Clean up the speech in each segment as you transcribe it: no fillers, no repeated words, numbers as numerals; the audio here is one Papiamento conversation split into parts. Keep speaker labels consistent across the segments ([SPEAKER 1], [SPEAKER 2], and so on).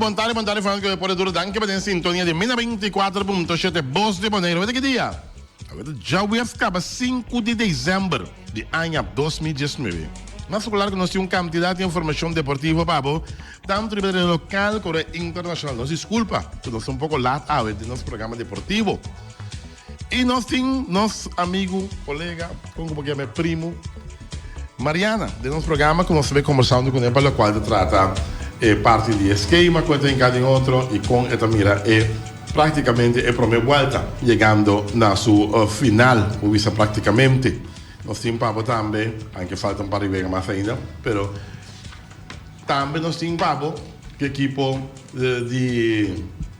[SPEAKER 1] Bon tardi, bon tardi fanático di Deporte Duro. Danki pa den sintonia di Mina 24.7 Bos di Boneiru. Wete ki dia? Awe ta djaweps kaba 5 di december di aña 2019. Mas ku klar ku nos tin un kantidat di informashon deportivo pa bo, tantu riba tereno lokal komo internashonal. Nos diskulpa ku nos ta un poko lat awe den nos programa deportivo. I nos tin nos amigu, kolega, kon ku bo ke yama e primu, Mariana den nos programa ku nos ta bai kombersando kuné pa lokual ta trata e parti di e skema ku e ta hinká den otro i kon e ta mira e praktikamente e promé buelta yegando na su final, bo bisa praktikamente. Nos tin pa bo tambe, anke falta un par di wega mas ainda, pero Tambe nos tin pa bo ku ekipo di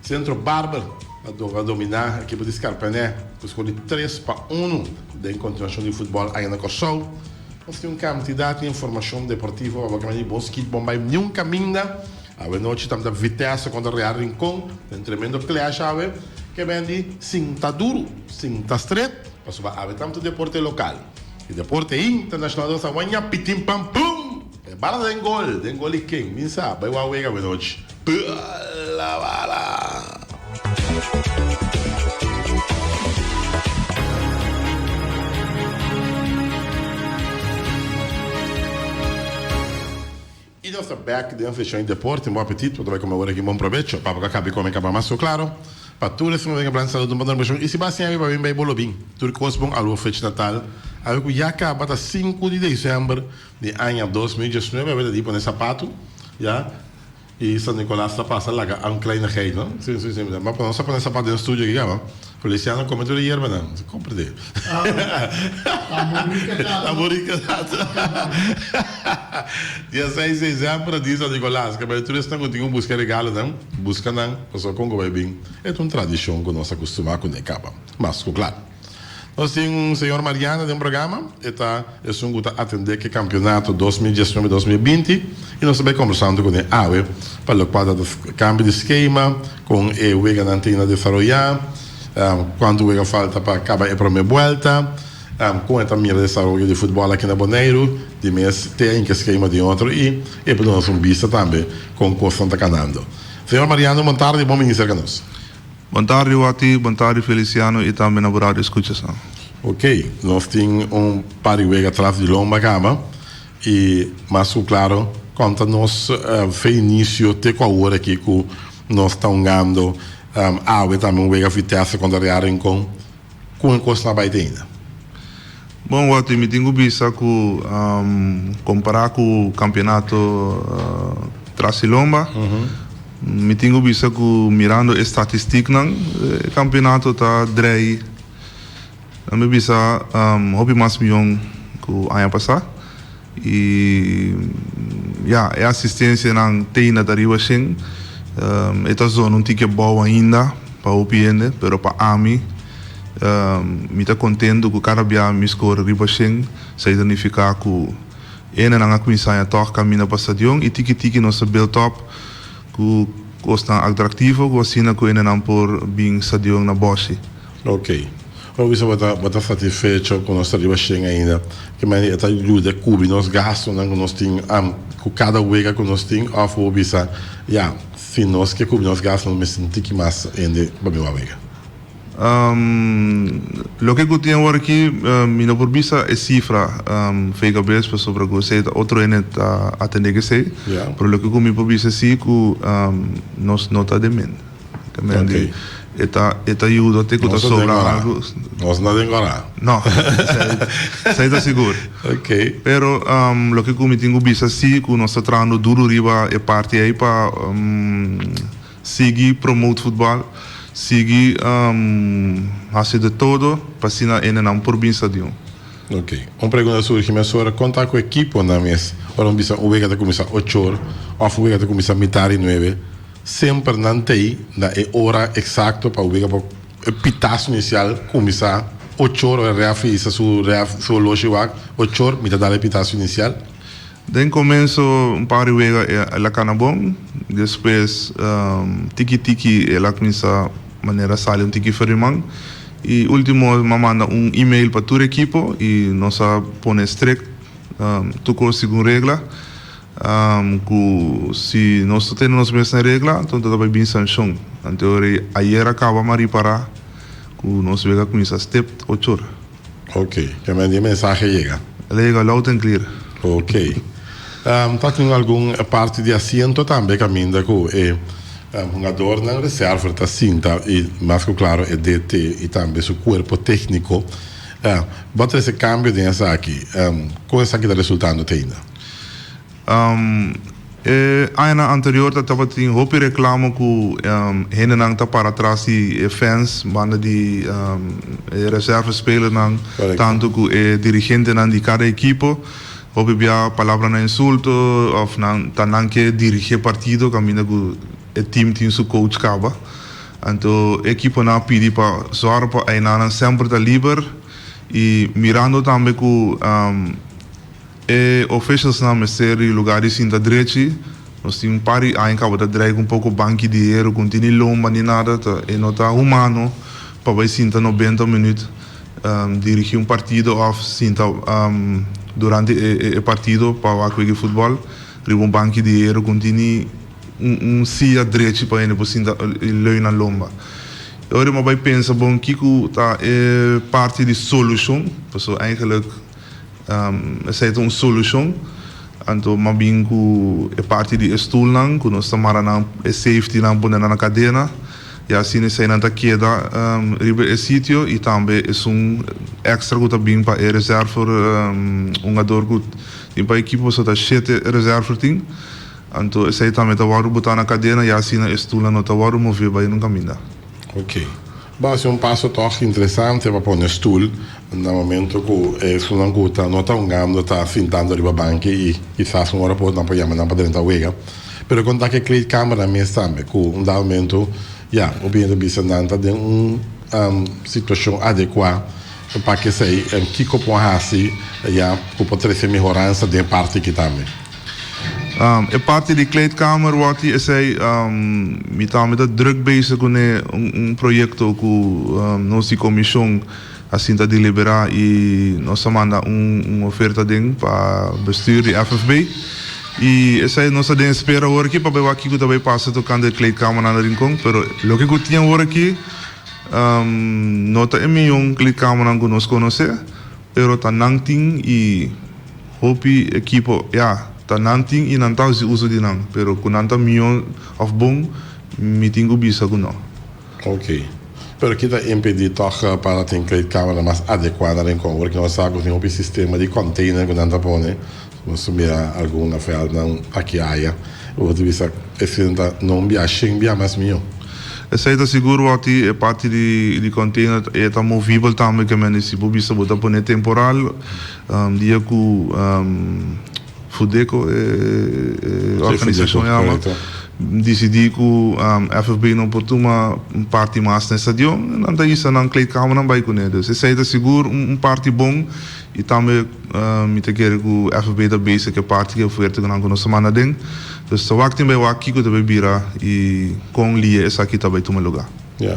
[SPEAKER 1] Centro Barber a dominá ekipo di Scarpanè ku skor di 3-1 den kontinuashon di futbòl aya na Kòrsou. Nos tin un kantidat di informashon deportivo pa bo kaminda di bon skit bon bai niun kaminda. Awe nochi tambe ta Vitesse kontra Real Rincon den tremendo clash awe ke ben di sinta duru, sinta stret pasobra awe tambe ta deporte lokal i deporte internashonal nos a waña pitin pam pum! E bala den gol, den gol di ken? Min sa, bai wak wega awenochi. Bala bala! I nos ta bek den seshon di deporte. Bon apetit, bo ta bai kome ora aki. Bon probecho. Pa bo ka kabi kome kaba mas ku klaro. Pa tur esnan ku ta den plan salud un bon dormishon. I si bo a siña riba bin bai bo lo bin. Tur kos bon Aruba fecha natal. Awe ku ya kaba ta sinku di desèmber. Di aña 2019 a beta di pone sapatu ya y San Nicolas ta pasa laga un kleinigheid no si si si ma nos a pone sapatu den studio aki kaba Feliciano come tur e yerbanan si comprende Tamborica tato Dia seis december di San Nicolas kaba tur esnan ku tin ku buska regalonan buska nan pasobra kon ku bai bin e ta un tradishon ku nos a kustuma kune kaba mas ku kla. Nos tin un señor Mariano den programa, e ta esun ku ta atendé ku e kampionato 2019, 2020 i nos ta bai kombersando kuné awe pa lokual ta kambio di skema, kon e weganan tin na desaroyá, kuantu wega falta pa kaba e promé buelta, kon e ta mira desaroyo di futbòl aki na Boneiru, di mes te ainka skema den otro i e por duna nos un bista tambe kon kosnan ta kanando. Señor Mariano, bon tardi, bon bini serka nos.
[SPEAKER 2] Bon tardi Watty, bon tardi Feliciano y tambe na bo radio escuchasnan.
[SPEAKER 1] Ok, nos tin un par di wega tras di lomba caba y mas cu claro con ta nos fe inicio te cu awor aki cu nos ta hungando awe tambe un wega Vitesse contra Real Rincon con e cosnan a bay te ainda?
[SPEAKER 2] Bon Watty, mi tin cu bisa cu compara cu campeonato tras di lomba, Mi tin ku bisa ku mirando e statistiknan e kampionato ta drei nan mi bisa hopi mas mion ku aña pasá i ya e asistensianan teina ta riba shen e ta zona un tiki abou ainda pa hopi hende pero pa ami mi ta kontentu ku kada bia mi skor riba shen esei ta nifiká ku Hendenan a kuminsá haña tòg kaminda pa stadion i tiki tiki nos ta build up ku kosnan atraktivo ku asina ku hendenan por bin stadion na Bòshi.
[SPEAKER 1] Ok. Bo bisa bo ta bo ta satisfecho ku nos ta riba shen ainda. Ke manera e ta yuda kubri nos gastunan ku nos tin ku kada wega ku nos tin òf bo bisa ya si nos ke kubri nos gastunan nos mester tiki mas hende pa bin wak wega?
[SPEAKER 2] Loke ku tin awor aki mi no por bisa e sifra fei kabes pasobra ku esei ta otro hende ta atende ku esei, pero loke ku mi por bisa si ku nos no ta den mente. E ta e ta yuda te ku ta sobra algu.
[SPEAKER 1] Nos no ta den kora.
[SPEAKER 2] No, esei ta sigur. Pero loke ku mi tin ku bisa si ku nos ta trahando duru riba e parti ei pa. Sigui promote futbal, sigui hasi de todo pa asina hendenan por bin stadion.
[SPEAKER 1] Ok. Un pregunta a surgi mesora, kon ta ku ekiponan mes? Ora un bisa un wega ta kuminsá ochor òf un wega ta kuminsá mitar di nuebe, semper nan t'ei na e ora eksakto pa wega por e pitaso inisial kuminsá ochor ora e rèf hisa su rèf su oloshi wak ochor mi ta dal e pitaso inisial?
[SPEAKER 2] Den komenso un par di wega el a kana bon, despues tiki tiki el a kuminsá manera sali un tiki for di man i ultimo mi a manda un email pa tur ekipo i nos a pone strikt tur kos segun regla. Ku si nos ta tene nos mes na regla, anto ta bai bin sanshon. Anto ora ei ayera kaba mi a ripará ku nos wega kuminsá step ocho ora.
[SPEAKER 1] Ok, ke men di e mensahe yega.
[SPEAKER 2] El a yega loud and clear.
[SPEAKER 1] Ok. Ta tin algun parti di asiento tambe kaminda ku e hungadornan reserver ta sinta i mas ku klaro e DT i tambe su kuerpo tékniko. Bo a trese kambio den esaki. Kon esaki ta resultando te ainda?
[SPEAKER 2] E añanan anterior ta tabatin hopi reklamo ku hendenan ta para tras di e fans banda di e reserve spelernan tantu ku e dirigentenan di kada ekipo. Hopi bia palabranan insulto òf nan ta nan ke dirigí e partido kaminda ku e team tin su coach kaba. Anto e ekiponan a pidi pa zòrg pa einanan semper ta liber i mirando tambe ku E officialsnan mester di lugar di sinta drechi. Nos tin un par di aña caba ta dreig un poco banki di hero cu no tin ni lomba ni nada. Ta e no ta humano pa bay sinta nobenta minuut dirigi un partido of sinta durante e partido pa wak wega di futbol riba un banki di hero cu no tin ni un siya drechi pa hende por sinta y leu na lomba. E ora mi a bay pensa bon kico ta e parti di solucion pasobra eigenlijk. Esei ta un solushon. Anto m'a bin ku e parti di e stulnan ku nos ta mara nan e safetynan pone nan na kadena i asina eseinan ta keda riba e sitio i tambe esun èkstra ku ta bin pa e reserver hungador ku tin pa ekipo pasobra ta shete reserver tin. Anto esei tambe ta wòrdu botá na kadena i asina e stulnan no ta wòrdu mové bai nun kaminda.
[SPEAKER 1] Ok. Bo hasi un paso tòg interesante pa pone stul na momento ku esunnan ku ta no ta hungando ta sintando riba banki i kisas un ora por nan por yama nan pa drenta wega. Pero kon ta ku e kleedkamernan mes tambe ku un dado momento ya bo bini ta bisa nan ta den un situashon adekuá pa kesei kiko por hasi ya ku por trese mehoransa den e parti aki tambe.
[SPEAKER 2] E parti di kleedkamer wòrdu esei mi tambe ta druk bezig kuné un proyekto ku nos di komishon a sinta deliberá i nos a manda un oferta den pa bestuur di FFB i esei nos ta den espera awor aki pa bai wak kiko ta bai pasa tokante e kleedkamernan na Rincon pero loke ku tin awor aki no ta e mion kleedkamernan ku nos konosé pero ta nan tin i Hopi ekipo, ya, ta nan tin i nan ta hasi uso di nan, pero ku nan ta mihó òf bon, mi tin ku bisa ku nò.
[SPEAKER 1] Ok. Pero ki ta impedí tòg pa nan tin kleedkamernan mas adekuá na Rincon? Ora ki nos sa ku tin hopi sistema di container ku nan ta pone, nos ta mira algun na vèldnan aki aya, bo ta bisa esei ta no un bia, shen bia mas mihó.
[SPEAKER 2] Esei ta sigur wòrdu e parti di container e ta movibel tambe ke men di si bo bisa bo ta pone temporal Dia ku Fudeco, e organisashon yama, disidí ku FFB no por tuma parti mas na e stadion, nan ta hisa nan kleedkamernan bai kuné. Dus esei ta sigur un parti bon i tambe mi ta kere ku FFB ta bezig ku e parti ku e oferta ku nan ku nos ta manda aden. Dus ta wak tin bai wak kiko ta bai bira i kon lia esaki ta bai tuma lugá.
[SPEAKER 1] Ya.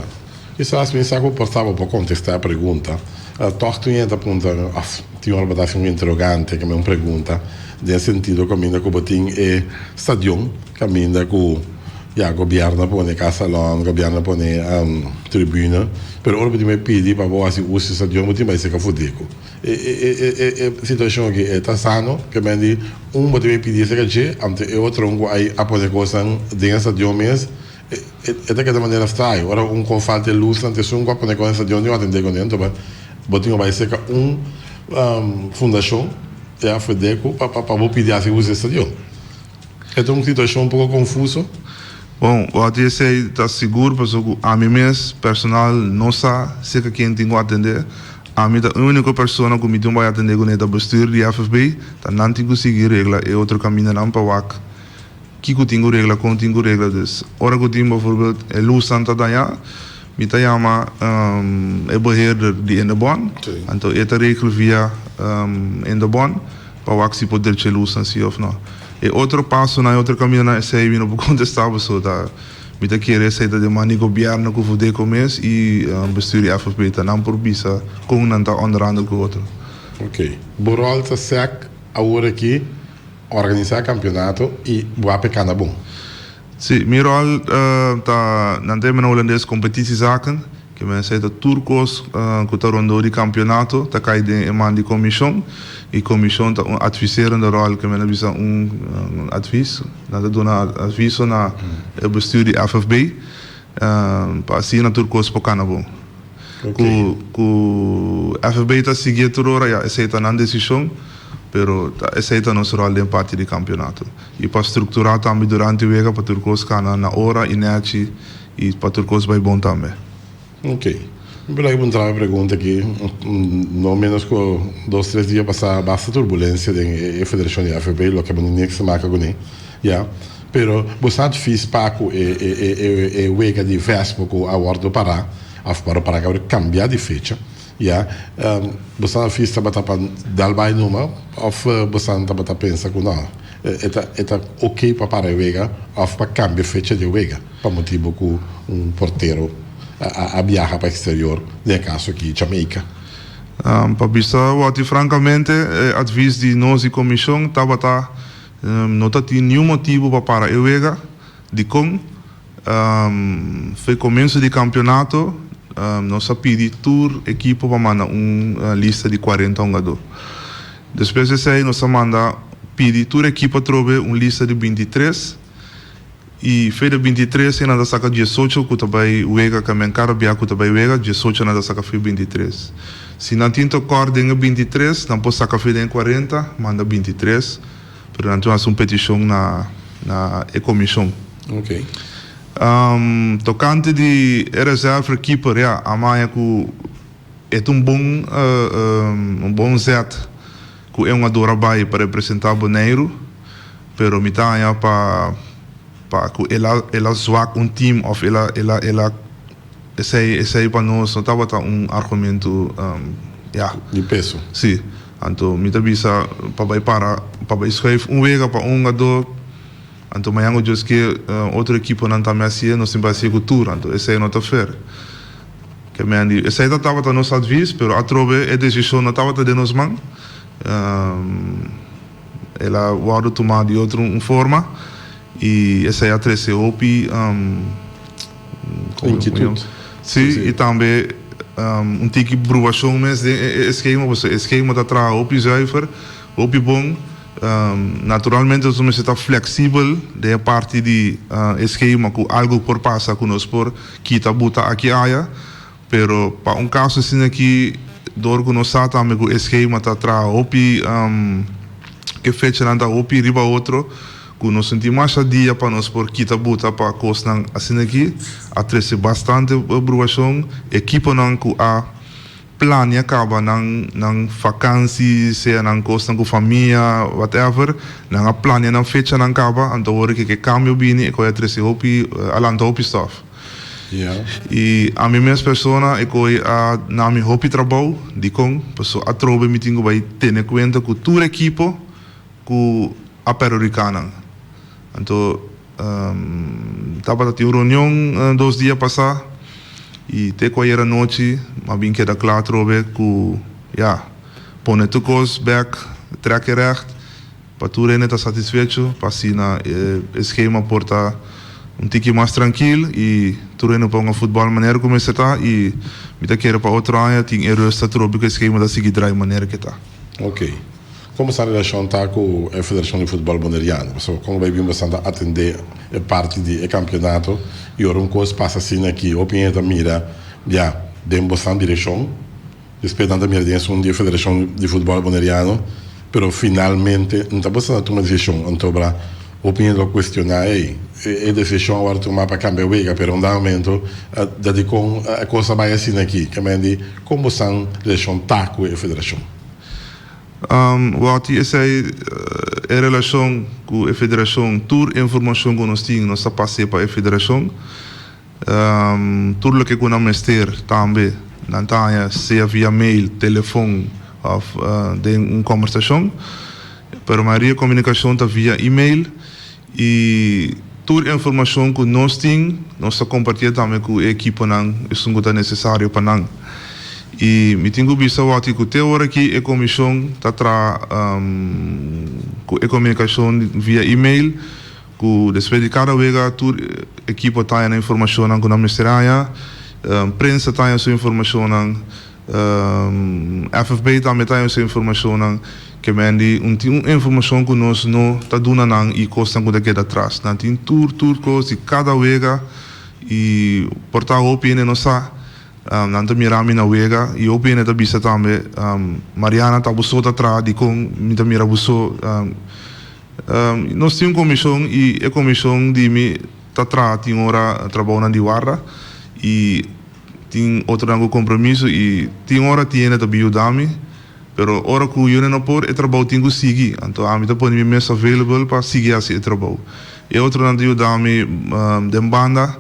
[SPEAKER 1] Kisas mi sa ku por sa bo por kontestá e pregunta. Tòg tin hende ta puntra mi òf tin ora bo ta hasi un interogante kende un pregunta den e sentido kaminda ku bo tin e stadion kaminda ku ya gobièrnu a pone kasalòn, gobièrnu a pone tribune pero ora bo tin bai pidi pa bo hasi uso di e stadion bo tin bai seka Fudeco. E e situashon aki e ta sano? Ke men di un bo tin bai pidi esaki dje anto e otro un ku a pone kosnan den e stadion mes. E ta keda manera straño ora un kon falta e lusnan ta esun ku a pone kon e stadion tin ku atendé kuné anto bo tin ku bai serka un fundashon ya Fedeco pa pa bo pidi hasi usa e stadion. E ta un situashon un poko konfuso.
[SPEAKER 2] Bon, wòrdu esei ta sigur pasobra ku ami mes personal no sa serka ken tin ku atendé. Ami ta úniko persona ku mi tin bai atendé kuné ta bestuur di FFB, ta nan tin ku sigui regla e otro kamindanan pa wak. Kiko tin ku regla, kon tin ku regla. Dus ora ku tin bijvoorbeeld e lusnan ta dañá, mi ta yama e beheerder di Indebon, anto e ta regel via Indebon pa wak si por drecha e lusnan si òf no. E otro pasonan, e otro kamindanan esei mi no por kontestá pasobra ta mi ta kere esei ta den man di gobièrnu ku Fudeco mes i bestuur di FFB ta nan por bisa kon nan ta onderhandel ku otro.
[SPEAKER 1] Oké. Bo ròl ta sèk awor aki. organisá kampeonato i wak pa e kana bon.
[SPEAKER 2] Sí, mi ròl ta, nan ta yama na hulandes competitiezaken, ke men esei ta tur kos ku ta rondó di kampeonato ta kai den e man di komishon i komishon ta un adviserende ròl, ke men a bisa un advis, nan ta duna adviso na e bestuur di FFB pa asina tur kos por kana bon. Ku ku FFB ta sigui tur ora ya esei ta nan desishon pero ta esei ta nos ròl den parti di kampionato i pa strukturá tambe durante wega pa tur kos kana na ora i nèchi i pa tur kos bai bon tambe.
[SPEAKER 1] Ok. Mi por laga puntra mi pregunta aki, no menos ku dos tres dia pasá basta turbulensia den e federashon di FFB loke bo ni niks ta maka kuné ya pero bo sa advis pa ku e e e wega di Vespo ku a wòrdu pará. Of para para kaba di kambia di fecha ya. Bosan afis tabata pa dal bai numa of bosan tabata pensa ku no e ta e ta ok pa para e wega of pa kambia fecha di e wega pa motibu ku un portero a a biaha pa eksterior den e kaso aki Jamaica.
[SPEAKER 2] Pa bisa wòrdi frankamente e advis di nos di komishon tabata no ta tin niun motibu pa para e wega dikon Fe komienso di kampionato nos a pidi tur ekipo pa manda un lista di kuarenta hungadó. Despues di esei nos a manda pidi tur ekipo atrobe un lista di bintitres i fe di bintitres nan ta saka diesocho ku ta bai wega kamen kada bia ku ta bai wega diesocho nan ta saka fe bintitres. Si nan tin tokòrt den e bintitres nan por saka fe den e kuarenta manda bintitres. Pero nan tin hasi un petishon na na e komishon.
[SPEAKER 1] Ok.
[SPEAKER 2] Tokante di e reserve keeper, ya, a maña ku e ta un bon un bon zet ku e hungador a bai pa representá Boneiru, pero mi ta haña pa pa ku el a el a zwak un team òf el a el a el a Esei esei pa nos no tabata un argumentu ya.
[SPEAKER 1] Di peso.
[SPEAKER 2] Si. Anto mi ta bisa pa bai para pa bai schuif un wega pa un hungadó anto mañan ku Dios ke otro ekiponan tambe hasié nos tin pa hasié ku tur anto esei no ta fair. Ke men di esei ta tabata nos advis pero atrobe e desishon no tabata den nos man. El a wòrdu tumá di otro un forma i esei a trese hopi
[SPEAKER 1] Inkietut.
[SPEAKER 2] Sí, i tambe un tiki brubashon mes den e eskema, pasobra e eskema ta traha hopi zuiver, hopi bon. Naturalmente nos mester ta fleksibel den e parti di e skema ku algu por pasa ku nos por kita buta aki aya, pero pa un kaso asina aki dor ku nos sa tambe ku e skema ta traha hopi ku e fechanan ta hopi riba otro. Ku nos sinti masha dia pa nos por kita buta pa kosnan asina aki a trese bastante bruashon. Ekiponan ku a plania kaba nan nan fakansi sea nan kosnan ku famia whatever nan a plania nan fechanan kaba anto awor ke ke kambio bini e koi a trese hopi a lanta hopi stof. I ami mes persona e koi a na mi hopi trabou dikon paso atrobe mi tin ku bai tene kuenta ku tur ekipo ku a perhudicá nan. Anto tabata tin un reunion dos dia pasá i te ku ayer anochi a bin keda kla atrobe ku ya, pone tur kos bèk, trèk e règt pa tur hende ta satisfecho pa asina e skema por ta un tiki mas trankil i tur hende por hunga futbòl manera ku mester ta i mi ta kere pa otro aña tin e rust atrobe ku e skema ta sigui drai manera ku e ta.
[SPEAKER 1] Oké. Kon boso relashon ta ku e Federashon di Futbòl Boneriano? Pasobra kon bai bin boso ta atendé e parti di e kampionato i ora un kos pasa asina aki hopi hende ta mira ya den boso direkshon, despues nan ta mira den esun di e Federashon di Futbòl Boneriano, pero finalmente no ta boso ta tuma desishon. Anto bra hopi hende lo kuestioná, ey, e desishon a wòrdu tumá pa kambia wega, pero un dado momento ta dikon e kos a bai asina aki? Kemey di kon boso relashon ta ku e federashon?
[SPEAKER 2] Wou tin esei e relashon ku e federashon, tur informashon ku nos tin nos ta pas'é pa e federashon. Tur loke ku nan mester tambe nan ta haña sea via mail, telefon òf den un kòmbersashon. Pero mayoria komunikashon ta via email i tur informashon ku nos tin nos ta kompartié tambe ku e ekiponan esun ku ta nesesario pa nan. I mi tin ku bisa wòrdu ku te ora ki e komishon ta traha ku e komunikashon via email ku despues di kada wega tur ekipo ta haña nan informashonnan ku nan mester haña, prensa ta haña su informashonnan, FFB tambe ta haña su informashonnan. Ke men di un tin un informashon ku nos no ta duna nan i kosnan ku ta keda atras. Nan tin tur tur kos di kada wega i por ta hopi hende no sa. Nan ta mira mi na wega i hopi hende ta bisa tambe, Mariana ta bo so ta traha dikon mi ta mira bo so. Nos tin un komishon i e komishon di mi ta traha tin ora trabounan di warda i tin otronan ku kompromiso i tin ora tin hende ta bin yuda mi pero ora ku yune no por e trabou tin ku sigui anto ami ta pone mi mes available pa sigui hasi e trabou. E otronan ta yuda mi den banda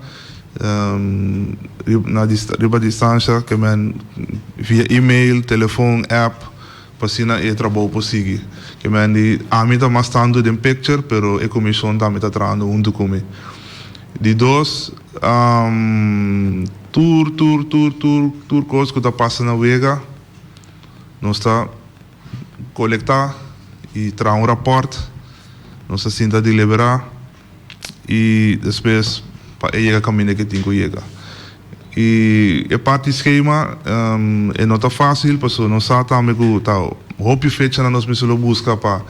[SPEAKER 2] na riba distansha ke men via email, telefon, app pa asina e trabou por sigui. Ke men di ami ta mas tantu den picture pero e komishon tambe ta trahando huntu ku mi. Di dos, tur tur tur tur tur kos ku ta pasa na wega nos ta kolektá i traha un rapòrt, nos ta sinta deliberá. i despues pa e yega kaminda ke tin ku yega. I e parti skema e no ta fásil pasobra nos sa tambe ku ta hopi fechanan nos mester lo buska pa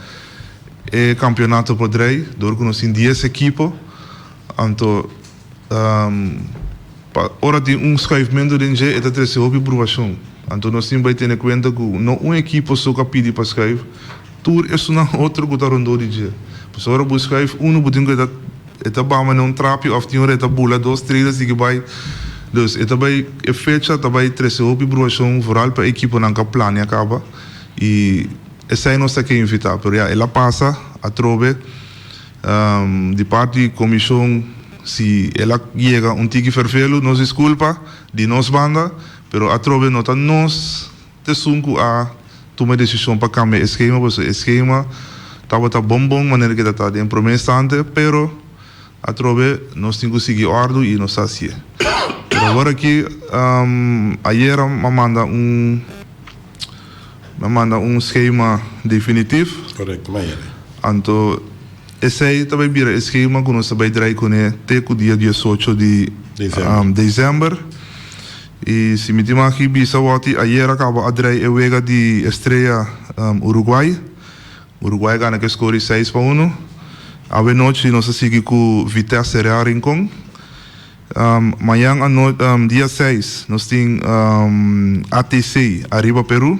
[SPEAKER 2] e kampionato por drei dor ku nos tin dies ekipo anto pa ora tin un skuifmentu den dje e ta trese hopi bruashon anto nos tin bai tene kuenta ku no un ekipo so ku a pidi pa skuif Tur esunnan otro ku ta rondó di dje. Pasobra ora bo schuif unu bo tin ku e ta e ta bamba na un trapi òf tin ora e ta bula dos tres a sigui bai. Dus e ta bai e fecha ta bai trese hopi bruashon vooral pa ekiponan ku a plania kaba i esei nos ta ke invitá. Pero ya el a pasa atrobe di parti komishon si el a yega un tiki ferfelu nos diskulpa di nos banda pero atrobe no ta nos T'esun ku a tuma e desishon pa kambia e skema pasobra e skema tabata bon bon manera ke ta ta den prome instante pero atrobe nos tin ku sigui òrdu i nos ta hasié. Pero awor aki ayera m'a manda un m'a manda un skema definitif.
[SPEAKER 1] Korekto, mayere.
[SPEAKER 2] Anto esei ta bai bira e skema ku nos ta bai drai kuné te ku dia diesocho di desèmber. I si mi tin maki bisa wòti ayer a kaba a drei e wega di Estrella Uruguay. Uruguay a gana ku e skor di seis pa unu. Awe nochi nos a sigui ku Vitesse Real Rincon. Mañan ano dia seis nos tin ATC Arriba Peru.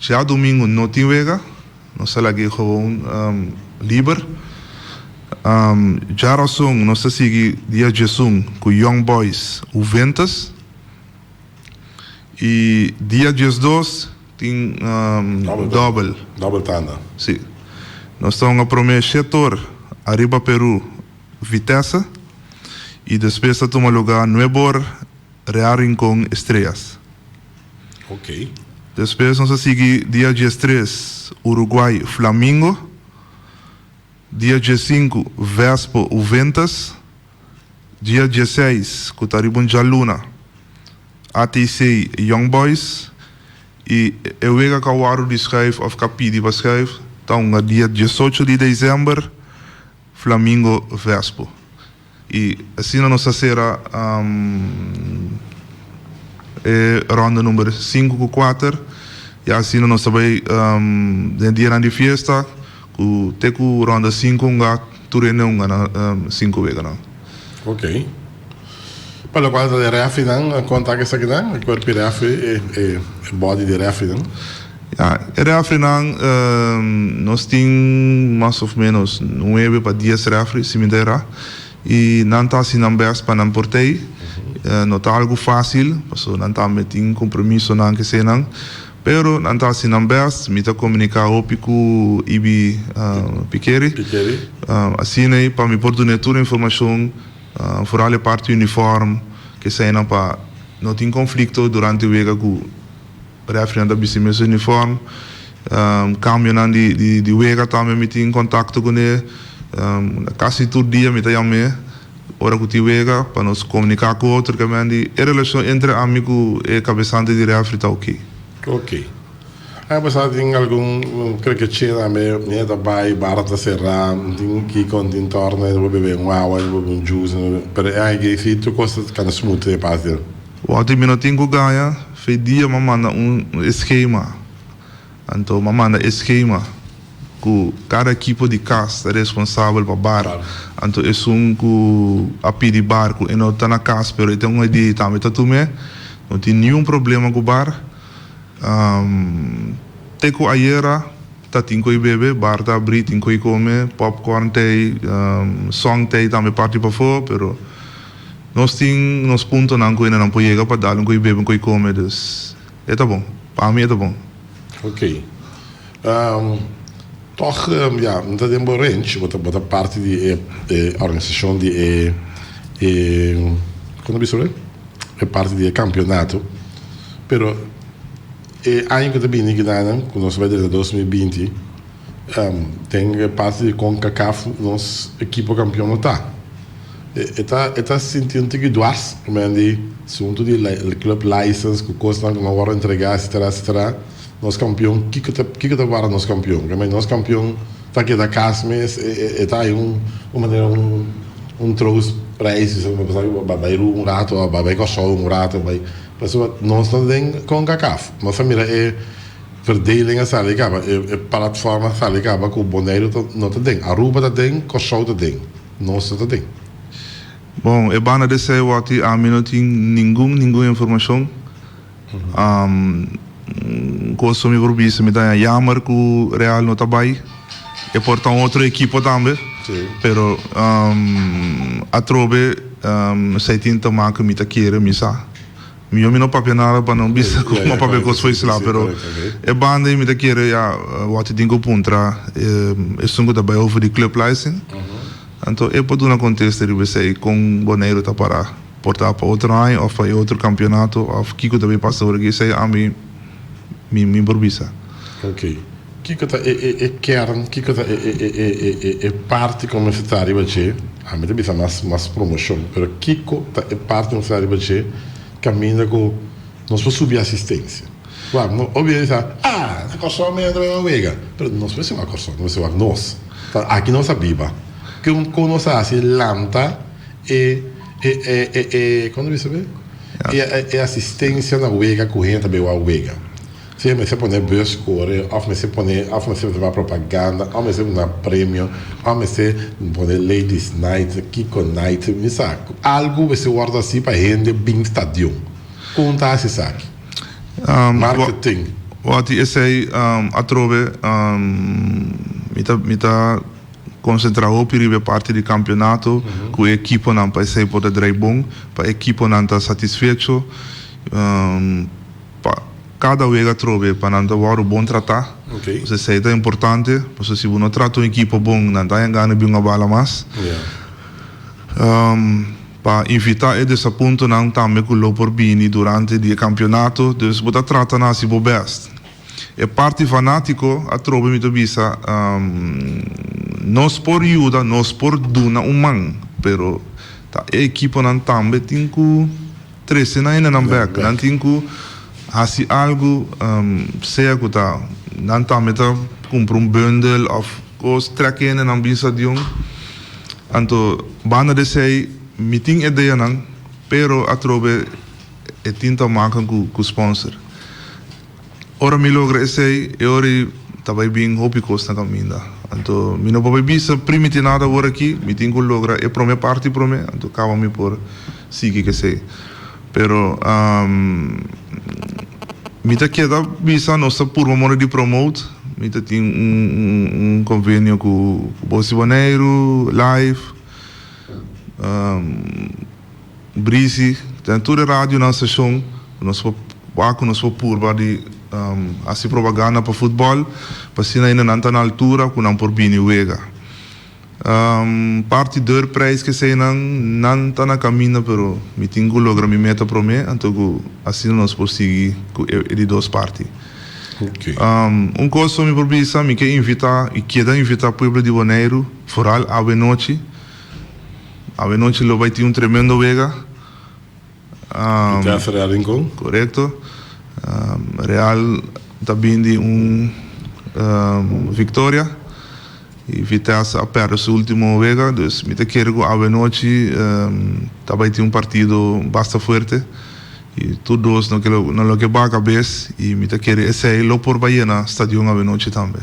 [SPEAKER 2] Djadumingu no tin wega. Nos ta lag'é gewoon liber. Djarason nos ta sigui dia djesun ku Young Boys Juventus. I dia djesdos tin dòbel.
[SPEAKER 1] Dòbel tanda.
[SPEAKER 2] Si. Nos ta hunga promé shetor ariba Peru Vitesse i despues ta tuma lugá nuebor Real Rincon Estrellas.
[SPEAKER 1] Ok.
[SPEAKER 2] Despues nos a sigui dia diestres Uruguay Flamingo, dia diesinku Vespo Juventus, dia dieseis ku ta riba un djaluna ATC Young Boys i e wega ku a wòrdu di schuif òf ku a pidi pa schuif ta hunga dia diesocho di desèmber Flamingo Vespo. I asina nos a sera e ronda number sinku ku kuater. I asina nos ta bai den dianan di fiesta ku te ku ronda sinku hunga tur hende hunga na sinku weganan.
[SPEAKER 1] Ok. Pa lokual ta di refinan, konta ku esakinan, e kuerpi refi, e body di refinan.
[SPEAKER 2] Ya, e refrinan nos tin mas of menos nuebe pa dies refri, si mi ta erá, i nan ta hasi nan best pa nan por tei. No ta algu fásil, pasobra nan tambe tin kompromisonan kesenan, pero nan ta hasi nan best. Mi ta komuniká hopi ku Ibi Pikeri, asina ei pa mi por dun'é tur informashon, foral e parti uniform, kesenan pa no tin konflikto durante wega ku. Refrinan ta bisti mes uniform. Cambionan di wega tambe mi tin contacto cune. Casi tur dia mi ta yam'e. ora ku tin wega pa nos komuniká ku otro ke men di e relashon entre ami ku e kabesante di rèfri ta oké.
[SPEAKER 1] Oké. Aña pasá tin algun krekeché tambe, mi ta bai, bar ta será, tin kiko, tin tòrna, bo bebe un awa, bo bebe un juice, pero e aña aki si tur kos ta kanda smooth e pas di.
[SPEAKER 2] Wòrdu mi no tin ku gaña, fe dia m'a manda un eskema. Anto m'a manda e skema ku kada ekipo di kas ta responsabel pa bar. Anto esun ku a pidi bar ku e no ta na kas pero e ten un idea tambe ta tum'é. No tin niun problema ku bar. Te ku ayera ta tin ku e bebe, bar ta abrí, tin ku e kome, popcorn t'ei, song t'ei tambe parti pafó, pero nos tin nos puntonan ku hendenan por yega pa dal un ku e bebe un ku e kome, dus e ta bon. Pa mi e ta bon.
[SPEAKER 1] Ok. Tòg, ya, mi ta den bo range, bo ta bo ta parti di e e organisashon di e e kon ta bisa awe? E parti di e kampionato. Pero e aña ku ta bini kinanan, ku nos bai drenta 2020, den e parti di Concacaf nos ekipo kampion no ta. E ta e ta sinti un tiki dwars, men di asuntu di club license ku kosnan ku no wòrdu entregá etcetera etcetera. Nos kampion kiko ta kiko ta wòrdu nos kampion? Ke men nos kampion ta keda kas mes e ta hay un un manera un un troostprijs bai bai Aruba un rato òf bai bai Kòrsou un rato bai pasobra nos no ta den Concacaf. Nos a mira e Verdeling a sali kaba, e platform a sali kaba ku Boneiru ta no ta den, Aruba ta den, Kòrsou ta den, nos no ta den.
[SPEAKER 2] Bon, e banda di esei wòrdu ami no tin ningun ningun informashon. Kos ku mi por bisa mi ta jammer ku Real no ta bai. E por ta un otro ekipo tambe, pero atrobe esei tin ta make mi ta kere mi sa. Mihó mi no papia nada pa no bisa ku mi a papia kos for isla, pero e banda ei mi ta kere ya wòrdu tin ku puntra esun ku ta bai over di club license. Anto e por duna kontesta riba esei kon Boneiru ta pará, por ta pa otro aña òf pa e otro kampionato òf kiko ta bin pasa ora ki esei ami mi mi por bisa.
[SPEAKER 1] Ok. Kiko ta e e e kern, kiko ta e e e e e e parti ku mester ta riba dje? Ami ta bisa mas mas promoshon, pero kiko ta e parti ku mester ta riba dje kaminda ku nos por subi asistensia? Wak, no obvio bisa, ah, na Kòrsou mi ta bai wak wega, pero nos mester wak Kòrsou, nos mester wak nos. Ta aki nos a biba. Kon kon nos a hasi lanta e e e e e kon ta bisa be? E e asistensia na wega ku hende ta bai wak wega. Si mester pone bus kore of mester pone of mester duna propaganda of mester duna premio of mester pone ladies night kiko night mi sa algu mester wordo hasi pa hende bin stadion kon ta hasi esaki marketing.
[SPEAKER 2] Wati esei atrobe mi ta mi ta konsentra hopi riba e parti di kampionato ku e ekiponan pa esei por ta drai bon pa e ekiponan ta satisfecho. Pa kada wega atrobe pa nan ta wòrdu bon tratá. Pasobra esei ta importante, pasobra si bo no trata un ekipo bon, nan ta haña gana di un bala mas. Pa invitá e desapuntonan tambe ku lo por bini durante di e kampionato, dus bo ta trata na hasi bo bèst. E parti fanátiko atrobe mi ta bisa, nos por yuda, nos por duna un man, pero ta e ekiponan tambe tin ku. Trese nan hendenan bek. Nan tin ku hasi algu, sea ku ta nan tambe ta kumpra un bundel òf kos, trèk e hendenan bin stadion. Anto banda di esei mi tin ideanan, pero atrobe e tin ta makan ku sponsor. Ora mi logra esei, e ora ei ta bai bin hopi kos na kaminda. Anto mi no por bai bisa primiti nada awor aki, mi tin ku logra e prome parti prome, anto kaba mi por sigui ku esei. Pero mi ta keda bisa nos ta purba moda di promote, mi ta tin un konvenio ku Bos di Boneiru, Live. Brisi, den tur e radionan station ku nos por wak ku nos por purba di hasi propaganda pa futbòl pa asina ainda nan ta na altura ku nan por bini wega. Parti deurprijs keseinan nan ta na kaminda pero mi tin ku logra mi meta promé anto ku asina nos por sigui ku e di dos parti. Un kos ku mi por bisa mi ke invitá i keda invitá pueblo di Boneiru foral awe nochi. Awenochi lo bai tin un tremendo wega.
[SPEAKER 1] Vitesse Real Rincon.
[SPEAKER 2] Korekto. Real ta bin di un viktoria i Vitesse a pèrdè su ultimo wega. Dus mi ta kere ku awenochi ta bai tin un partido basta fuerte i tur dos no lo ke baha kabes i mi ta kere esei lo por bai yena stadion awenochi tambe.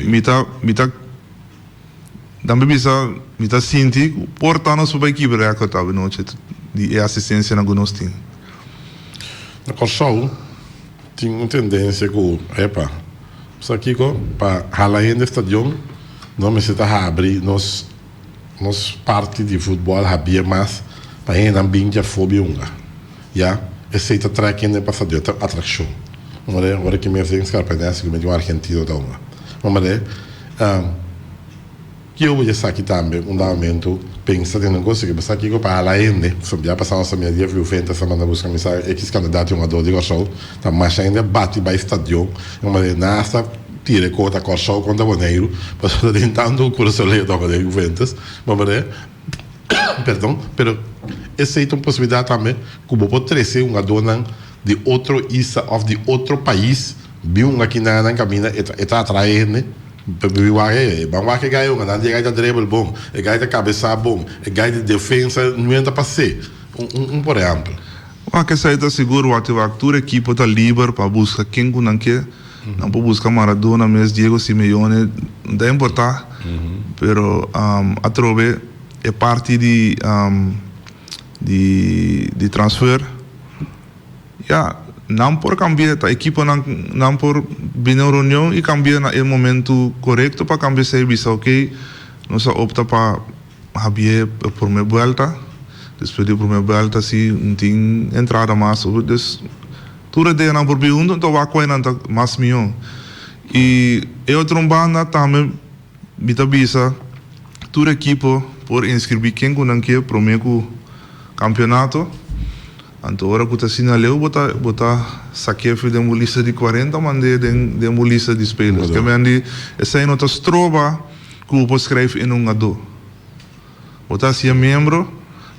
[SPEAKER 2] Mi ta mi ta. Dan mi bisa, mi ta sinti ku por ta nos por bai kibra rèkòrt awe nochi di e asistensianan ku nos tin.
[SPEAKER 1] Na Kòrsou tin un tendensia ku, epa, sa kiko, pa hala hende stadion nos mester ta habri nos nos parti di futbòl habia mas pa hendenan bin djafó bin hunga. Ya, esei ta trèk hende pa stadion, ta atrakshon. Ora ki mes den Skarpenèsi ku mi tin un argentino ta hunga. Mamare. Kiko bo esaki tambe un dado momento pensa den un cosa ke bo sa kiko pa hala hende so bia pasa nos ta mira dia Juventus a manda buska mi sa ekis kandidato di hungador di Kòrsou ta masha hende a bati bai stadion e manera nan hasta tira e kota Kòrsou kontra Boneiru pasobra ta tin tantu kurasoleo ta hunga den Juventus bo manera perdon pero esei ta un posibilidat tambe ku bo por trese hungadornan di otro isla òf di otro pais Bin un aki nan nan caminda e ta e ta atrae hende pa bin wak e ban wak e gai un nan di e gai ta dribble bon e gai ta cabeza bon e gai di defensa nuenta ta pas'e un un un por ehempel.
[SPEAKER 2] Wak esei ta sigur wak wak tur ekipo ta liber pa buska ken ku nan ke nan por buska Maradona mes Diego Simeone no ta importa pero atrobe e parti di di di transfer. Ya, nan por kambia, ta ekiponan nan por bini un reunion i kambia na e momentu korekto pa kambia esei bisa oke nos a opta pa habié e promé buelta, despues di e promé buelta si no tin entrada mas dus tur e deanan por bin huntu enton wak kua nan ta mas mihó. I e otro un banda tambe mi ta bisa tur ekipo por inskribí ken ku nan ke promé ku kampionato. Anto ora ku ta asina leu bo ta bo ta sak'é fi den bo lista di kuarenta mand'é den den bo lista di spelers. Ke men di esei no ta stroba ku bo por skrijf in un hungadó. Bo ta hasié miembro,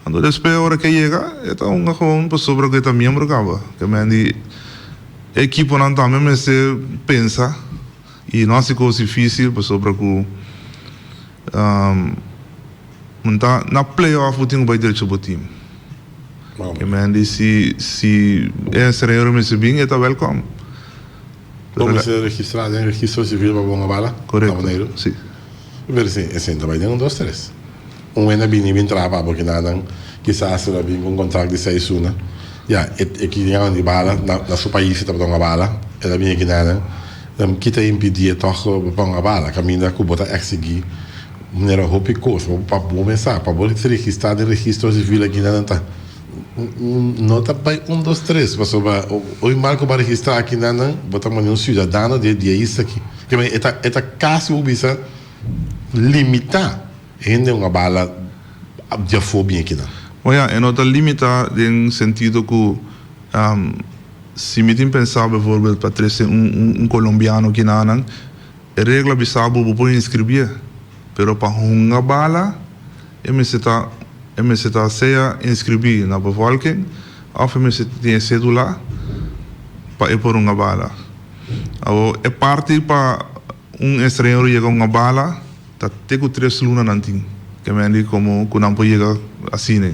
[SPEAKER 2] anto despues ora ke yega e ta hunga gewoon pasobra ku e ta miembro kaba. Ke men di e ekiponan tambe mester pensa i no hasi kos difisil pasobra ku Mun ta na playoff bo tin ku bai drecha bo team. Ke men di si si e estranhero mester bin e ta welkom.
[SPEAKER 1] Bo mester registra den registro sivil pa bo hunga bala na Boneiru?
[SPEAKER 2] Korekto, si.
[SPEAKER 1] Pero si esei ta bai den un dos tres. Un hende a bini bin traha pa bo kinanan kisas el a bin ku un kontrakt di seis luna. Ya e e kinanan di bala na su pais e tabata hunga bala el a bini e kinanan kita impidié tòg pa hunga bala kaminda ku bo ta eksigí Manera hopi kos bo pa bo mes sa pa bo registrá den registro sivil aki nan ta no ta bai un dos tres pasobra hoy mal ku bo a registrá aki nan nan bo ta manda un siudadano di e isla aki ke men e ta e ta kasi bo bisa limitá hende un a bala di afó bin aki nan.
[SPEAKER 2] Bon ya e no ta limitá den sentido ku si mi tin pensá bevoorbeeld pa trese un un kolombiano kinanan. E regla bisa bo bo por inscribié, pero pa hunga bala e mester ta e mester ta sea inscribí na bevolking of e mester tin e cedula pa e por hunga bala. Awor e parti pa un estranhero yega hunga bala ta te ku tres luna nan tin ke men di komo ku nan por yega asina.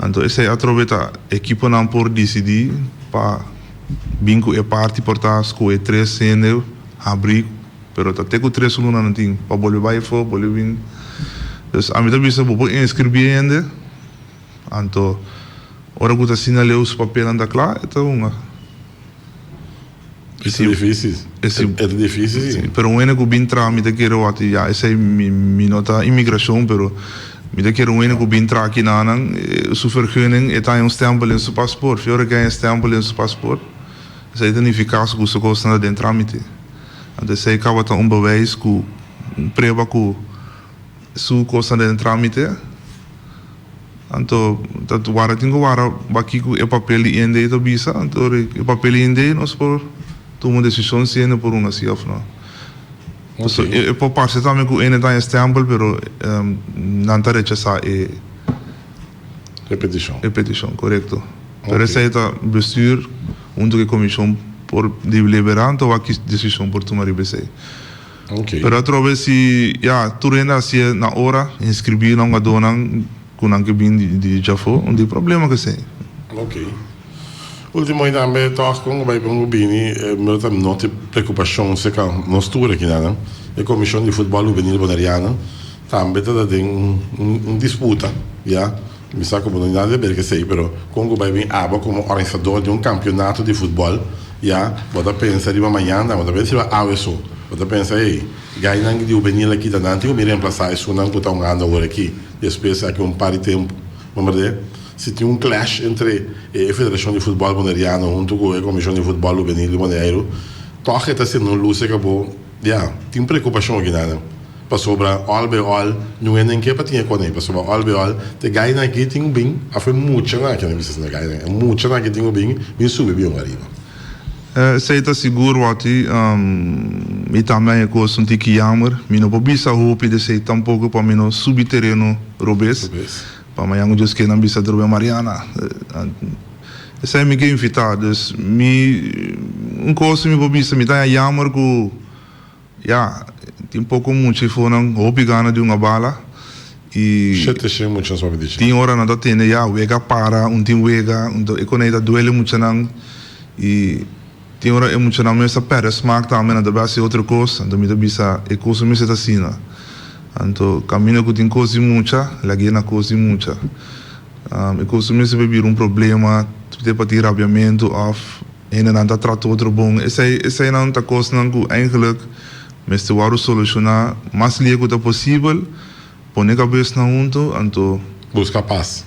[SPEAKER 2] Anto esei atrobe ta ekiponan por disidí pa bin ku e parti por ta skohe tres hende. Habri, pero ta te ku tres luna nan tin pa bolbe bai afó, bolbe bin. Dus ami ta bisa bo por inskribí hende, anto ora ku ta asina leu su papelnan ta kla, e ta hunga.
[SPEAKER 1] E ta difísil, e ta difísil si.
[SPEAKER 2] Pero un hende ku bin traha mi ta kere wak ya esei mi mi no ta imigrashon pero mi ta kere un hende ku bin traha kinanan su vergunning e ta haña un stèmpel den su pasport, fi ora ke haña e stèmpel den su pasport. Esei ta nifiká ku su kosnan ta den trámite. Anto esei kaba ta un bewijs ku, un prueba ku su kosnan ta den trámite. Anto ta wara tin ku wara baki ku e papel di IND ta bisa. Anto e papel di IND nos por tuma un desishon si hende por hunga si òf no. So e por parse tambe ku ene ta e stèmpel pero nan ta rechasá e.
[SPEAKER 1] E petishon.
[SPEAKER 2] E petishon, korekto. Pero esei ta bestuur huntu ku e komishon por deliberá anto wak ki desishon por tuma riba esei. Pero atrobe si ya tur hende a hasié na ora, inskribí nan hungadónan ku nan ke bin di djafó, no tin problema ku esei.
[SPEAKER 1] Ok. Ultimo i tambe tòg kon ku bai kon ku bini mi ta nota e preokupashon serka nos tur akinanan, e komishon di futbòl hubenil boneriano tambe ta ta den un disputa ya. Mi sa ku bo no tin nada di haber ku esei pero kon ku bai bin abo komo organisador di un kampionato di futbòl ya bo ta pensa riba mañana bo ta pensa riba awe so bo ta pensa ey gainan di hubenil aki ta nan tin ku bin remplasá esunnan ku ta hungando awor aki despues aki un par di tempu. Bo merde? Si tin un clash entre e Federacion di Futbol Boneriano hunto cu e Comision di Futbol Hubenil di Boneiru, toch e ta siendo un luce cu bo, ya, tin preocupacion aki nan, pasobra all by all niun hende ke pa tin e coney, pasobra all by all te gainan aki tin cu bin, of e muchanan aki, nan bisa asina gainan, e muchanan aki tin cu bin, bin subi bin ariba.
[SPEAKER 2] Esey ta sigur, Watty. Mi tambe a e cos un tiki jammer. Mi no por bisa hopi di esey tampoco pa mi no subi tereno robes. Pa mañan cu Dios kier nan bisa atrobe Mariana. Esey mi ke invita. Dus mi un cos mi por bisa mi ta haña jammer cu ya tin poco mucha ifonan hopi gana di hunga bala y
[SPEAKER 1] Shete shen mucha nos papia di
[SPEAKER 2] tin ora nan ta tende ya wega para un tin wega unto e coney ta duele muchanan. I tin ora e muchanan mes ta pèrdè smak tambe, nan ta bai hasi otro kos, anto mi ta bisa e kos no mester ta asina. Anto kaminda ku tin kos di mucha, lag'é na kos di mucha. E kos no mester bai bira un problema te pa tin rabiamentu òf hendenan ta trata otro bon. Esei eseinan ta kosnan ku eigenlik mester wòrdu solushoná mas lie ku ta posibel, pone kabesnan huntu, anto.
[SPEAKER 1] Buska pas.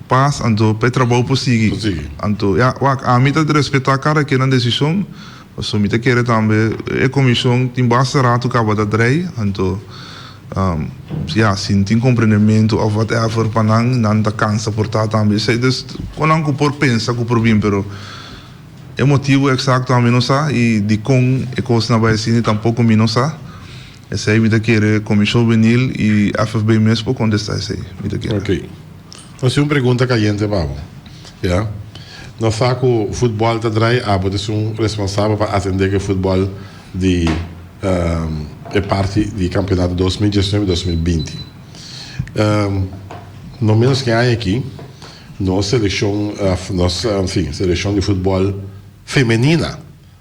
[SPEAKER 2] Pas, anto pa e trabou por sigui. Anto, ya, wak, ami ta respetá kada ken nan desishon, pasobra mi ta kere tambe e komishon tin basta ratu kaba ta drei, anto, ya, si no tin komprendementu òf whatever pa nan, nan ta kansa por ta tambe. Esei, dus, kon nan ku por pensa ku por bin, pero e motibu eksakto ami no sa i dikon e kosnan a bai asina tampoko mi no sa. Esei mi ta kere Komishon Hubenil i FFB mes por kontestá esei, mi ta kere.
[SPEAKER 1] Ok. Nos tin un pregunta kayente pa bo. Ya. Nos sa ku futbòl ta drai, abo ta esun responsabel pa atendé ku e futbòl di e parti di kampeonato 2019, 2020. No ménos ku e aña aki nos selekshon, nos, si, selekshon di futbòl femenina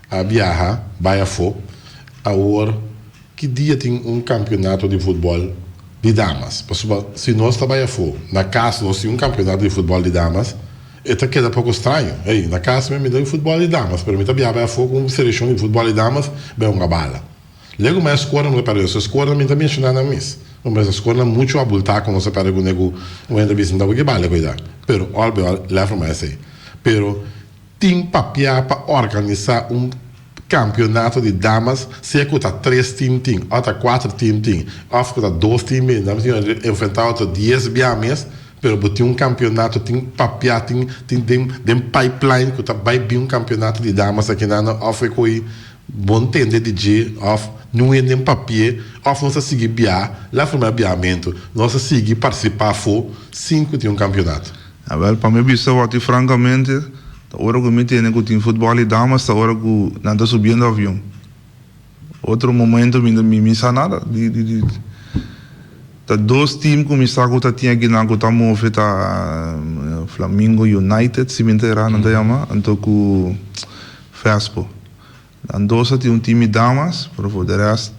[SPEAKER 1] A biaha bai afó. Awor ki dia tin un kampionato di futbòl di damas? Pasobra si nos ta bai afó, na kas nos tin un kampionato di futbòl di damas, e ta keda poko straño. Ey, na kas mi mi ta futbòl di damas, pero mi ta biaha bai afó ku un selekshon di futbòl di damas bai hunga bala. Lego mi a skor mi ta pèrdè. So skornan mi ta menshoná nan mes. Pasobra skornan muchu abultá ku nos a pèrdè kuné ku un hende ta bisa, Nta bo ke bala kuidá. Pero òl bai òl, lèf mi esei. Pero. Tin papia pa organisá un kampionato di damas, sea ku ta tres tim tin, òf ta kuater tim tin, òf ku ta dos tim bin, nan tin enfrentá otro dies bia mes, pero bo tin un kampionato, tin papia, tin tin den den pipeline ku ta bai bin un kampionato di damas akinan òf e ko'i bo ntende di dje òf niun hende den papi'é òf nos a sigui bia, la forma di biamentu, nos a sigui partisipá afó sin ku tin un kampionato.
[SPEAKER 2] Awel, pa mi bisa wak frankamente, ta ora ku mi tene ku tin futbòl i damas ta ora ku nan ta subiendo avion. Otro momento mi mi mi sa nada di di di ta dos team ku mi sa ku ta tin akinan ku ta move ta Flamingo United si mi no ta erá nan ta yama anto ku Vespo. Nan dos a tin un team di damas, pero for de rest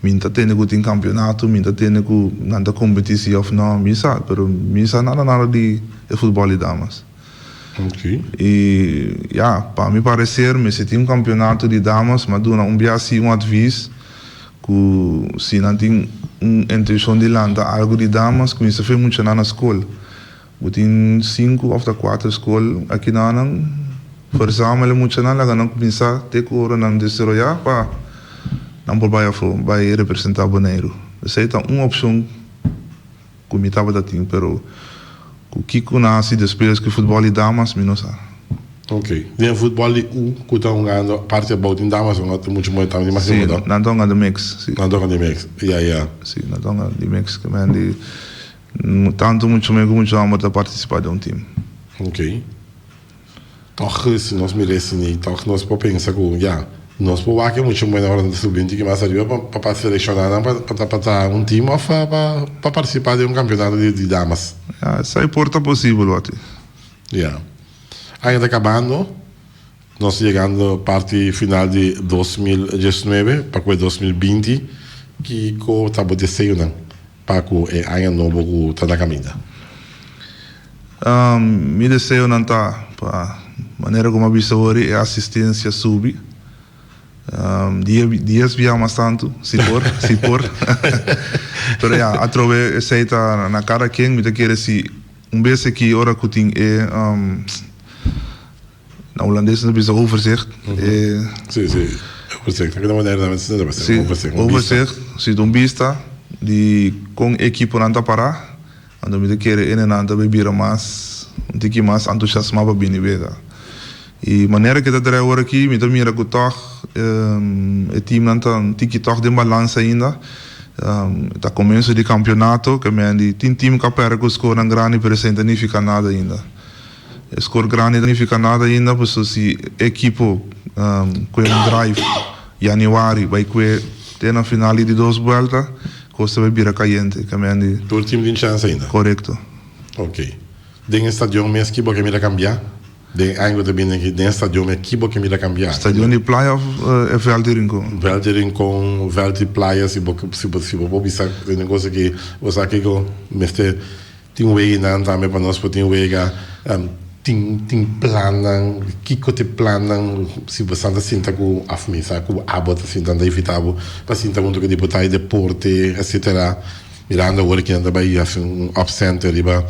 [SPEAKER 2] mi no ta tende ku tin kampionato, mi no ta tende ku nan ta kompetí si òf no, mi sa, pero mi sa nada nada di e futbòl di damas. I ya, pa mi pareser mester tin un kampionato di damas, m'a duna un bia si un advis ku si nan tin un intenshon di lanta algu di damas, kuminsá fe muchanan na skol. Bo tin sinku òf ta kuater skol akinanan. Verzamel e muchanan, laga nan kuminsá te ku ora nan desaroyá pa nan por bai afó, bai representá Boneiru. Esei ta un opshon ku mi tabata tin, pero ku kiko nan hasi despues ku futbòl di damas mi no sa.
[SPEAKER 1] Ok. Den futbòl di U ku ta hungando parti abou tin damas hunga ta muchu moe tambe tin mas
[SPEAKER 2] Si,
[SPEAKER 1] hunga
[SPEAKER 2] nan ta hunga di mix, si.
[SPEAKER 1] Nan ta hunga di mix, ya ya.
[SPEAKER 2] Si, nan ta hunga di mix ke men di tantu muchu muhe ku muchu hòmber ta partisipá den un tim.
[SPEAKER 1] Ok. Tòg si nos mira esei tòg nos por pensa ku ya, nos por wak e muchu muhe ora nan ta subi un tiki mas ariba pa pa selekshoná nan pa pa ta un tim òf pa pa partisipá den un kampeonato di damas.
[SPEAKER 2] Ya, esei por ta posibel wak.
[SPEAKER 1] Ya. Aña ta kabando, nos ta yegando parti final di 2019 pa ku e 2020. Kiko ta bo deseonan pa ku e aña nobo ku ta na kaminda?
[SPEAKER 2] Mi deseonan ta pa manera ku mi a bisa hori e asistensia subi dies bia mas tantu si por, si por. Pero ya, atrobe esei ta na kada ken. Mi ta kere si Un bes aki ora ku tin e na hulandes nan ta bisa overzicht e
[SPEAKER 1] Si si overzicht aki na Bonaire tambe nan ta bisa overzicht
[SPEAKER 2] un bista. Overzicht si ta un bista di kon e ekiponan ta para anto mi ta kere enenan ta bay bira mas un tiki mas antusiasma pa bini bega y manera ke ta trae awor aki mi ta mira ku tog e teamnan ta un tiki tog den balansa ainda. Ta komienso di kampionato, ke men di tin tim ku a pèrdè ku skornan grandi pero esei no ta nifiká nada ainda. E skor grandi no ta nifiká nada ainda pasobra si e ekipo kue un drive yanüari bai kue te na final di di dos buèlta kos ta bai bira kayente ke men di.
[SPEAKER 1] Tur tim tin chèns ainda?
[SPEAKER 2] Korekto.
[SPEAKER 1] Oke. Den e stadion mes ki bo ke mira kambiá? Den aña ku ta bini aki den stadion e ki bo ke mira kambia?
[SPEAKER 2] Stadion di Playa of e vèlt di Rincon?
[SPEAKER 1] Vèlt di Rincon, vèlt di Playa si bo si bo si bo por bisa den e kos aki bo sa kiko mester tin weganan tambe pa nos por tin wega tin tin plannan kiko ta e plannan si bo sa ta sinta ku af mi sa ku abo ta sinta nan ta invita bo pa sinta huntu ku diputado di deporte etcetera. Mirando awor ki nan ta bai hasi un up center riba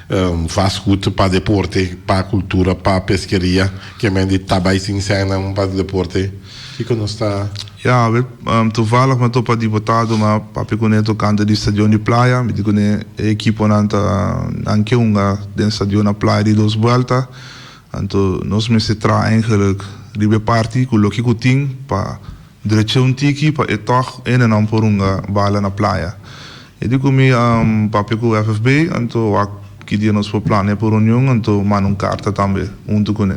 [SPEAKER 1] vastgoed pa deporte, pa cultura, pa peskeria, ke men di ta bai sin sènnan pa deporte, kiko nos ta.
[SPEAKER 2] Ya, awe toevallig mi a topa diputado, mi a papia kuné tokante di stadion di Playa, mi di kuné e ekiponan ta nan ke hunga den stadion na Playa di dos buelta, anto nos mester traha eigenlijk riba e parti ku loke ku tin pa Drecha un tiki pa e tòg hendenan por hunga bala na playa. E di ku mi papia ku FFB, anto wak ki dia nos por plania pa reunion, anto manda un karta tambe huntu kuné.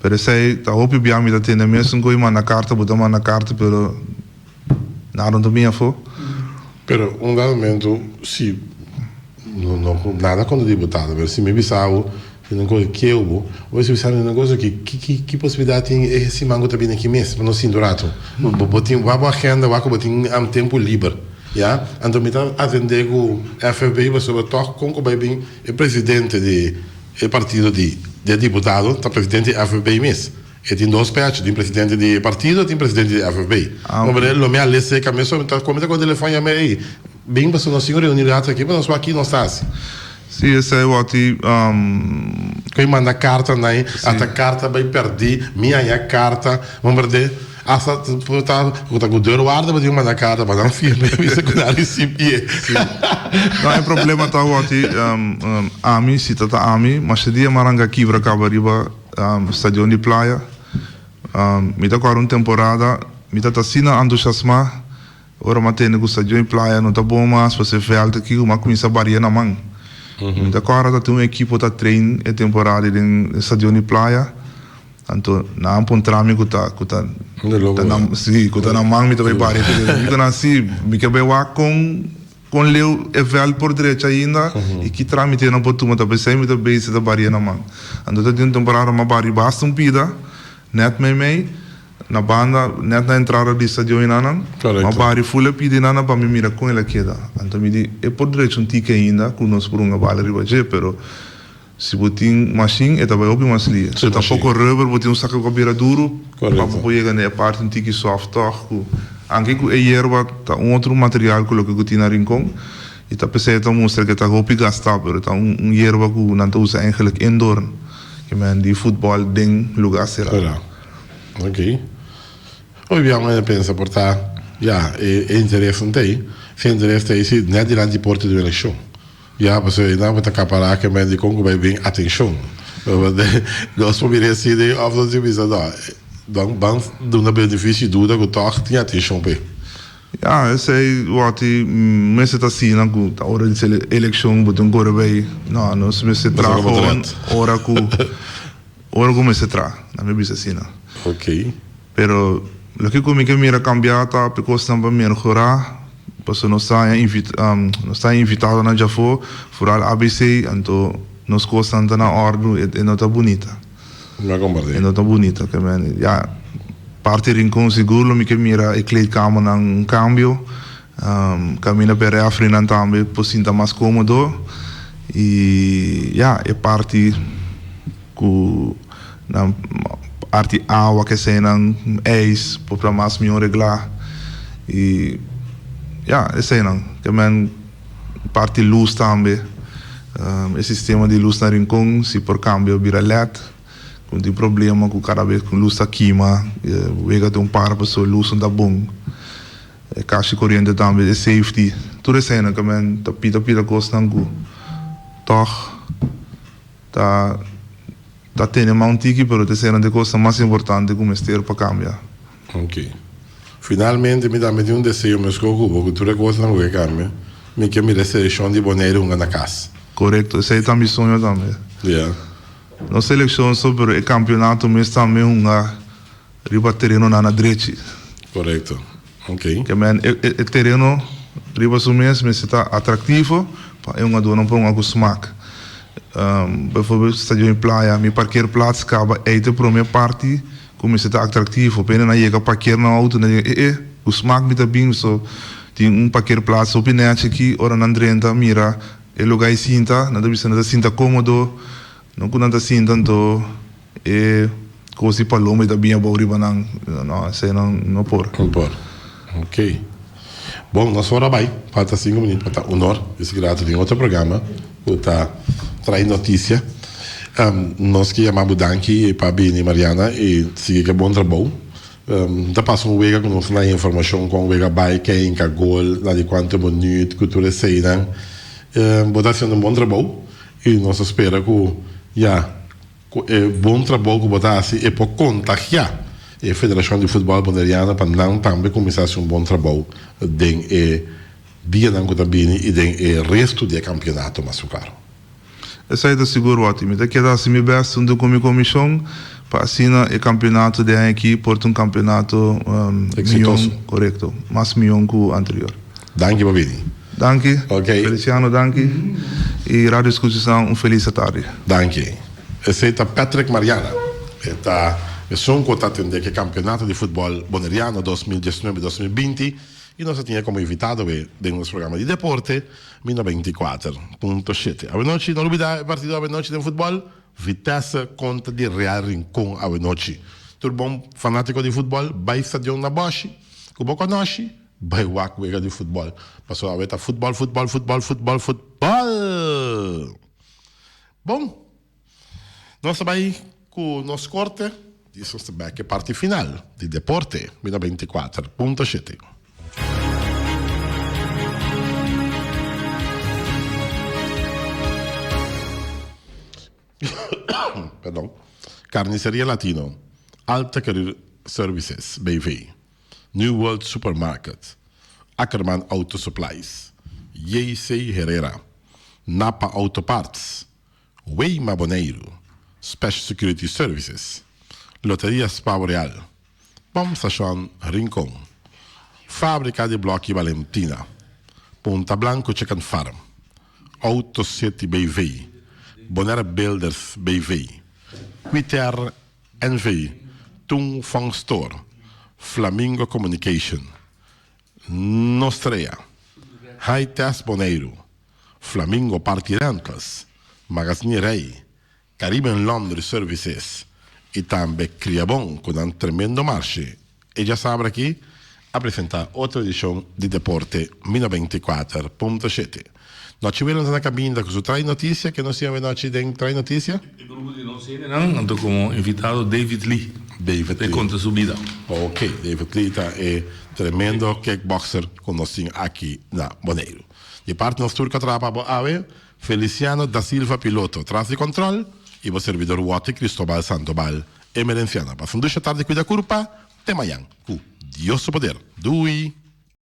[SPEAKER 2] Pero esei ta hopi bia mi ta tende mesun ku e manda karta, bo ta manda karta pero nada no ta bini afó.
[SPEAKER 1] Pero un dado momento si no no nada kontra diputado pero si mi bisa bo tin un cosa keu bo bo mester bisa mi un cosa ki ki ki posibilidad tin e siman ku ta bini aki mes pa nos sinta un rato bo bo tin wak bo agenda wak ku bo tin tempu liber ya anto mi ta atende ku FFB pasobra tog kon ku bai bin e presidente di e partido di e diputado ta presidente di FFB mes. E tin dos pecho, tin presidente di e partido, tin presidente di FFB. Hombre, lo mi a lese ka mesun, mi ta come ta con telefon yama ey, bin pasobra nos tin un reunion rato aki pa nos wak ki nos ta hasi.
[SPEAKER 2] Si, esey wak ti.
[SPEAKER 1] Cu e manda carta na ey, hasta carta bay perdi, mi haya carta, hombre de, hasta ta cu ta cu deurwaarder bo tin cu manda carta pa nan firma y bisa cu nan a ricibié.
[SPEAKER 2] Si. No, e problema ta wak ti, ami, si ta ta ami, masha dia mi a ranca kibra caba riba. Stadion di Playa. Mi ta kòrda un temporada mi ta ta asina antusiasmá ora mi a tende ku Stadion di Playa no ta bon mas pa se vèlt aki ku mi a kuminsá baria na man. Mi ta kòrda ta tin un ekipo ta train e temporada den Stadion di Playa anto nan a puntra mi ku ta ku ta na si ku ta na man mi ta bai baria mi ku nan si mi ke bai wak kon Kon leu e vèlt por drecha ainda i ki trámite nan por tuma ta p'esei mi ta bezig ta baria na man. Anto ta tin un temporada m'a bari basta un pida nèt meimei na banda nèt na entrada di stadion enanan. M'a bari ful e pida enanan pa mi mira kon el a keda. Anto mi di e por drecha un tiki ainda ku nos por hunga bala riba dje pero Si bo tin mashin e ta bai hopi mas lia. Si ta poko rubber bo tin un saka ku a bira duru pa bo por yega na e parti un tiki soft tòg ku anke ku e yerba ta un otro material ku loke ku tin na Rincon i ta p'esei e ta mustra ku e ta hopi gastá pero ta un yerba ku nan ta usa eigenlik indoor ke men di futbòl den lugá será.
[SPEAKER 1] Ok. Hopi bia un hende pensa por ta ya e interes no ta ei. Si e interes ta ei si nèt dilanti porta di un elekshon. Ya, pasobra e nan bo ta kapará ke men di kon ku bai bin atenshon. Nos por mira así den of nos tin bisa no, ban ban duna beneficio di duda ku tòg tin atenshon p'e.
[SPEAKER 2] Ya, esei wòrdu mester ta asina ku ta ora di elekshon bo tin kore bai. No, nos mester traha gewoon ora ku ora ku mester traha, nan mi bisa asina.
[SPEAKER 1] Ok.
[SPEAKER 2] Pero loke ku mi ke mira kambia ta pa e kosnan pa mehorá, pasobra nos ta haña nos ta haña invitadonan djafó, foral ABC, anto nos kosnan ta na òrdu, e no ta bunita.
[SPEAKER 1] Mi a kompartí.
[SPEAKER 2] E no ta bunita, ke men, ya, parti Rincon sigur lo mi ke mira e kleedkamernan un kambio, kaminda pa e rèfrinan tambe por sinta mas kómodo i ya, e parti ku nan parti awa keseinan, ijs por ta mas mihó reglá i ya, eseinan, ke men. Parti lus tambe. E sistema di lus na Rincon si por cambia bira led. Cu tin problema cu cada bes cu lus ta kima wega ta un par pasobra lus no ta bon. E cashi coriente tambe e safety. Tur eseinan ta men ta pita pita cosnan cu tog ta ta tene man un tiki pero ta eseinan ta e cosnan mas importante cu mester pa cambia.
[SPEAKER 1] Ok. Finalmente mi tambe tin un deseo meskos ku bo ku tur e kosnan ku ke kambia, mi ke mira e selekshon di Boneiru hunga na kas.
[SPEAKER 2] Korekto, esei ta mi soño tambe.
[SPEAKER 1] Ya.
[SPEAKER 2] No selekshon so pero e kampionato mes tambe hunga riba terenonan na drechi.
[SPEAKER 1] Korekto. Ok.
[SPEAKER 2] Ke men e e tereno riba su mes mester ta atraktivo pa e hungadónan por hunga ku smak. Bijvoorbeeld stadion di Playa, mi parkeerplaats kaba ei ta e prome parti Ku mester ta atraktivo. P'e nan yega parker nan outo nan diga, e e, ku smak mi ta bin so tin un parkeerplaats hopi nèchi aki. Ora nan drenta mira e lugá ei sinta, nan ta bisa nan ta sinta kómodo. No ku nan ta sinta anto e kos di paloma ei ta bin abou riba nan. No, esei nan no por.
[SPEAKER 1] No por. Ok. Bon, nos ora bai. Falta sinku minüt pa ta unor. Esaki rato tin otro programa ku ta trae notisia. Nos ke yama bo danki pa bini Mariana i sigui ke bon trabou. Ta pasa un wega ku nos na informashon kon wega bai, ken hinka gol, na di kuantu minüt, ku tur eseinan. Bo ta hasiendo un bon trabou i nos ta spera ku ya. Ku e bon trabou ku bo ta hasi e por kontagiá e Federashon di Futbòl Boneriano pa nan tambe kuminsá hasi un bon trabou den e dianan ku ta bini i den e restu di e kampionato mas ku klaro.
[SPEAKER 2] Esei ta sigur Watty. Mi ta keda hasi mi bèst huntu ku mi komishon pa asina e kampionato di aña aki por ta un kampionato
[SPEAKER 1] Eksitoso.
[SPEAKER 2] mion, korekto, mas mion ku anterior.
[SPEAKER 1] Danki pa bini.
[SPEAKER 2] Danki.
[SPEAKER 1] Ok.
[SPEAKER 2] Feliciano danki. Y Radio Escuchanan un feliz atardi.
[SPEAKER 1] Danki. Esey ta Patrick Mariana. E ta esun cu ta atende cu e campeonato di futbol Boneriano 2019, 2020 y nos a tin e como invitado awe den nos programa di deporte Mi 94.7. Awenochi no lubida e partido awenochi den futbol Vitesse contra di Real Rincon awenochi. Tur bon fanatico di futbol bay stadion na Boshi cu bo conoshi. Bai wak wega di futbòl. Pasobra awe ta futbòl, futbòl, futbòl, futbòl, futbòl! Bon, nos ta bai ku nos korte i nos ta bek e parti final di Deporte Mi 94.7. Perdon. Carniceria Latino, Alta Career Services BV. New World Supermarket, Ackerman Auto Supplies, JC Herrera, Napa Auto Parts, Weima Boneiru, Special Security Services, Loteria Spao Real, Pump Station Rincon, Fabrica di Blokkie Valentina, Punta Blanco Chicken Farm, Auto City BV, Bonaire Builders BV, Quiter NV, Tung Fong Store, Flamingo Communication, Nostrea, High Test Boneiru, Flamingo Party Rentals, Magazine Rey, Caribbean Laundry Services y tambe Criabon cu nan tremendo marshe. E djasabra aki a presenta otro edicion di Deporte Mi 94.7. Nochi Willem ta na caminda cu su Trae Noticia. Ke nos tin awenochi den Trae Noticia?
[SPEAKER 3] E grupo di nos hendenan anto como invitado David Lee.
[SPEAKER 1] David
[SPEAKER 3] Lee. E conta su bida.
[SPEAKER 1] Ok, David Lee ta e tremendo kickboxer cu nos tin aki na Boneiru. Di parti nos tur cu a traha pa bo awe, Feliciano da Silva piloto tras di control. i bo servidor Watty Cristobal Sandoval Emerenciana. Pasa un dusha tardi, kuida kurpa, te mañan ku Dios su poder. Dui!